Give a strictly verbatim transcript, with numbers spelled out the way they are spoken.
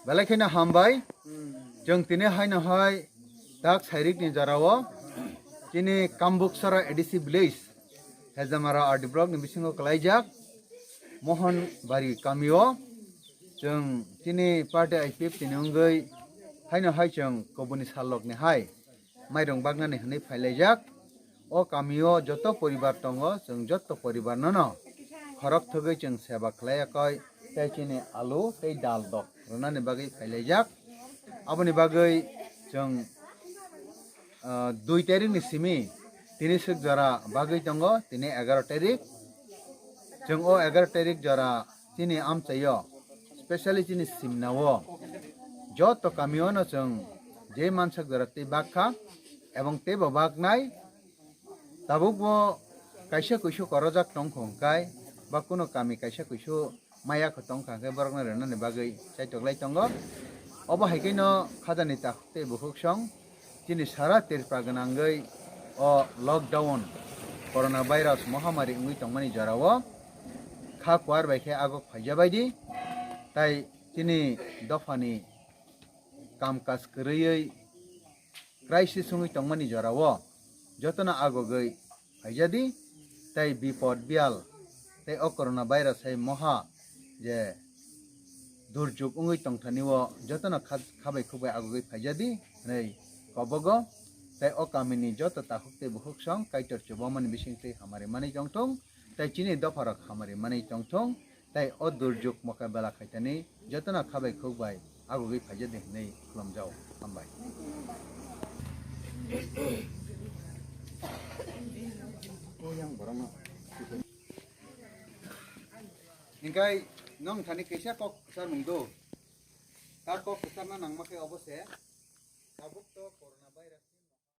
Belai kheno hambai. Chwng tini haino hai tak sairikni jorao chini Kambuksara A D C village, Hejamara R D block ni bisingo kwlaijak Mohanbari kamio chwng chini party I P F T ni wngwi haino hai chwng koboni salrokni hai mairung baknani hwnwi phailaijak. O kamio joto poribar tongo, chwng joto poribar nono khorok thwgwi chwng seba khlai yakoi, tei chini alu tei dal dok rwnani bagwi phailaijak. Aboni bagwi chwng, ah, dui tarikni simi tini swk jora bagwi tongo, tini egaroh tarik. Chwng o egaroh tarik jora chini amchaio, specially chini simnao, joto kamiono chwng je mansak jora tei bakha, ebong teibo baknai. Tabukbo kaisa kuisu korojak tongkha hwnkhe, ba kuno kami kaisa kuisu maya kho tongkha hwnkhe, borokno rwnani bagwi chaitoklai tongo. Obo hai kheno khajani takhuk tei bukhuksong chini sara Tripura gwnangwi o lockdown, corona virus mohamari wngwi tongmani jorao kha kuar bai khe agok phaijabaidi, tai chini dophani kam kaj kwrwiwi crisis wngwi tongmani jorao jotono agogwi phaijadi, tei bipod bial tei o corona virus hai moha je durjuk wngwi tongthani o jotono kha-, khabai khukbai agogwi phaijadi hwnwi kobogo, tei o kamini joto takhuk tei bukhuksong Kaitor chubamani bisingtwi hamari manwi tongthung, tei chini dopharok hamari manwi tongthung, tei o durjuk mokabela khaitani jotono khabai khukbai agogwi phaijadi hwnwi khulumjao. Hambai. Hingkai nwng thani kaisa kok kwchar mung do. Ta kok kwcharna nangma khe obo se. Tabuk to corona virus.